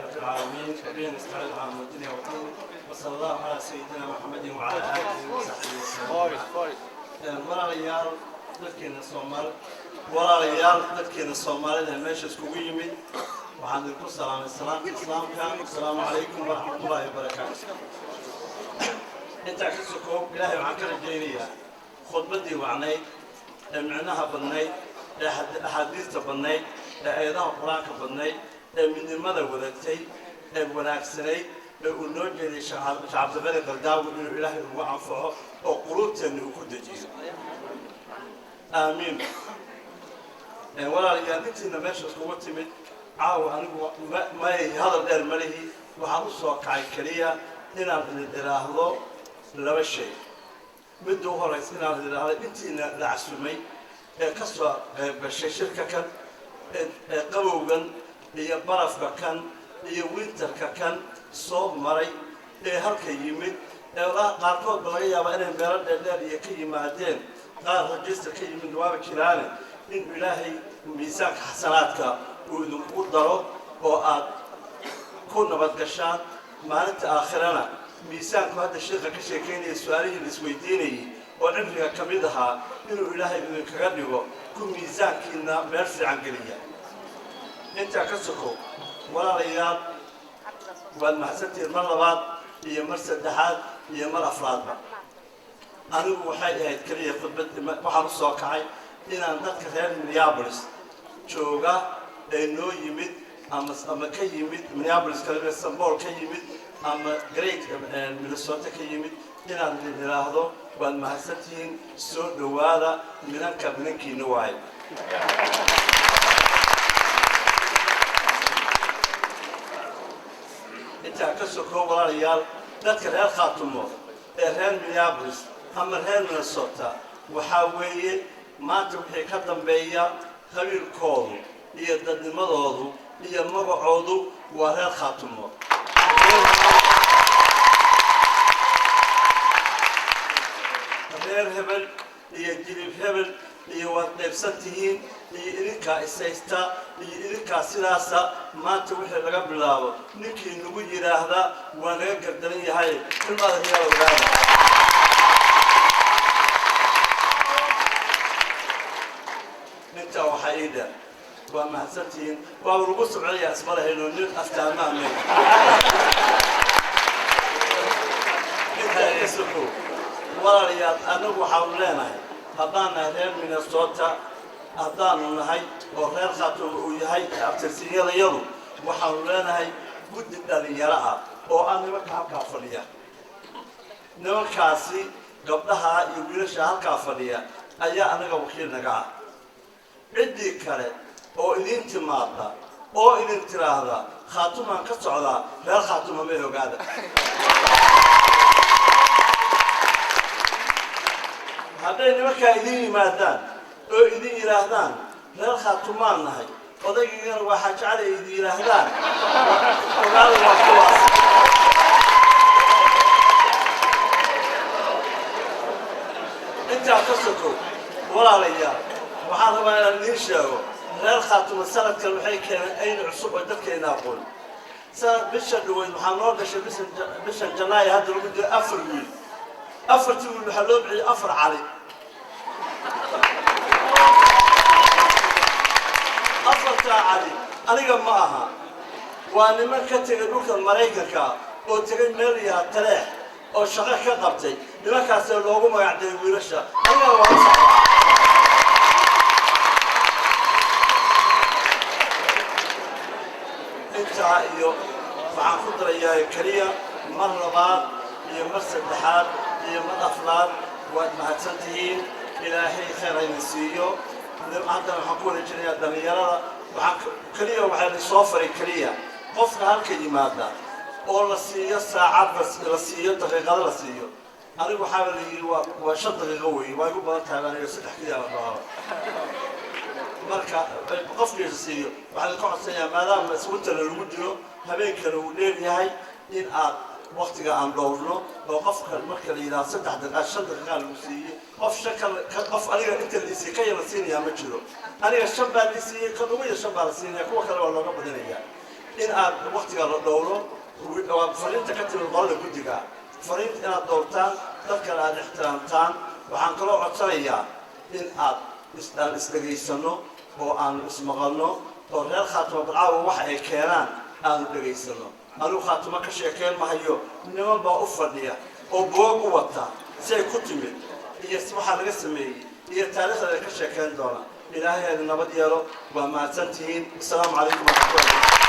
رب العالمين، وبه نستعين على أمور الدنيا والدين، وصلى الله على سيدنا محمد وعلى آله وصحبه وسلم. Walaalayaal, dadkeena Soomaal, walaalayaal, dadkeena Soomaalida ee meesha iskugu yimid, waxaan idinku salaamay salaamta Islaamka: asalaamu calaykum waraxmatullaahi wabarakaatu. Intaa ka sokow, Ilaahay waxaan ka rajaynayaa khudbaddii wacnayd ee micnaha badnayd ee axaadiista badnayd ee aayadaha Qur-aanka badnayd ee midnimada wadatay ee wanaagsanayd ee uu noo jeediyey Sheekh Cabdiqani Qardaawi inuu Ilaahay ugu anfaco oo quluubteenna uu ku dejiyo. Aamiin. Walaalayaal, intiina meesha iskugu timid caawa, anigu may hadal dheer malihi. Waxaan u soo kacay keliya inaan idin idhaahdo laba shay. Midda u horaysa, inaan idin idhaahdo intiina la casumay ee ka soo qayb gashay shirka kan ee qabowgan iyo barafka kan iyo winterka kan soo maray ee halka yimid, ee qaarkoodba laga yaabaa inay meelo dheerdheer iyo ka yimaadeen, qaar Rochester ka yimid waaba jiraane, inuu Ilaahay miisaanka xasanaadka uu idinkugu daro oo aad ku nabad gashaan maalinta aakhirana. Miisaanku hadda sheikha ka sheekaynaya, su-aalihii la isweydiinayay oo cimriga ka mid ahaa, inuu Ilaahay idinkaga dhigo ku miisaankiina meel fiican geliya. Intaa ka sokow, walaalayaal, waad mahadsantihiin mar labaad iyo mar saddexaad iyo mar afraadba. Anigu waxay ahayd keliya khudbad, waxaan u soo kacay inaan dadka reer Minneapolis jooga ee noo yimid ama ka yimid Minneapolis kale, Saint Paul ka yimid ama Great Minnesota ka yimid, inaan idin idhaahdo waad mahadsantihiin, soo dhowaada, minanka minankiina waaye. Intaa ka sokow, walaalayaal, dadka reer Khaatumo ee reer Minneapolis ama reer Minnesota, waxaa weeye maanta wixii ka dambeeya qabiilkoodu iyo dadnimadoodu iyo magacoodu waa reer Khaatumo. Reer hebel iyo jilib hebel iyo waad qaybsan tihiin iyo idinkaa ishaysta iyo idinkaa sidaasa, maanta wixii laga bilaabo ninkii nagu yidhaahdaa waa naga gardaran yahay. Ilmaada riyaal ogaada. Intaa waxaa ii dheer, waa mahadsantihiin. Waaba lagu socdayaa, isma lahayno nin aftaamaa me. Intaa ka sokow, walaalayaal, annagu waxaanu leenahay, haddaan nahay reer Minnesota, haddaanu nahay oo reer Khaatumo uu yahay abtirsinyadayadu, waxaanu leenahay guddi dhalinyaro ah oo ah nimanka halkaa fadhiya. Nimankaasi, gabdhaha iyo wiilasha halkaa fadhiya, ayaa annaga wakiil naga ah. Ciddii kale oo idin timaada oo idin tiraahda "Khaatumaan ka socdaa", reer Khaatuma may ogaada. Hadday nimankaa idin yimaadaan oo idin yidhaahdaan "Reer Khaatumaan nahay, odaygana waxaa jeclay" idin yidhaahdaan, ogaada waa kuwaas. Intaa ka sokow, walaalayaal, waxaan rabaa inaan idiin sheego reer Khaatuma sanadkan waxay keeneen aynu cusub oo dadkeena aqoon. Sanad bisha dhaweyd waxaa noo gashay, bishan Janaayo hadda lagu jiro, afar wiil. Afartii wiil waxaa loo bixiyey afar Cali. Afartaa Cali aniga ma aha, waa niman ka tegay dhulka Maraykanka oo tegay meel yaha Taleex oo shaqo ka qabtay. Nimankaasee loogu magac diray wiilasha, anigana waa la socdaa. Intaa iyo waxaan ku darayaa keliya, mar labaad iyo mar saddexaad iyo mar afraad, waad mahadsan tihiin. Ilaahay khayr hayna siiyo. Haddana waxaan ku wareejinayaa dhallinyarada. Waxaan keliya, waxaa la soo faray keliya, qofka halka yimaada oo la siiyo saacad, la siiyo daqiiqado, la siiyo. Anigu waxaaba la yidhi waa 5 daqiiqo weeye, waa igu badan tahay aniga, saddex keliya la rabaa. Marka qofkiisa siiyo, waxaan ka codsanayaa, maadaama iswintana lagu jiro, habeenkana uu dheer yahay, in aad waktiga aan dhowrno oo qofka marka la yidhaha 3 daqiiqa, 5 daqiiqaa lagu siiyey, qof shan ka qof aniga inta la isiiyey ka yar la siinayaa ma jiro. Aniga shan baa la siiyey, kan ugu yar shan baa la siinaya, kuwa kale waa looga badinayaa. In aad waktiga la dhowro waa fariinta ka timid qolada guddiga, fariinta inaad dhowrtaan, dadkana aad ixtiraamtaan. Waxaan kaloo codsanayaa in aad aan isdhegaysano oo aanu ismaqalno, oo reer Khaatimo balcaawa waxa ay keenaan aanu dhegaysano. Anigu Khaatimo ka sheekeyn mahayo, niman baa u fadhiya oo boog u wata si ay ku timid iyo waxaa laga sameeyey iyo taariikhdeeda ka sheekeyn doona. Ilaahay idin nabad yeelo, waa mahadsantihiin. Asalaamu calaykum waraxmatullahi.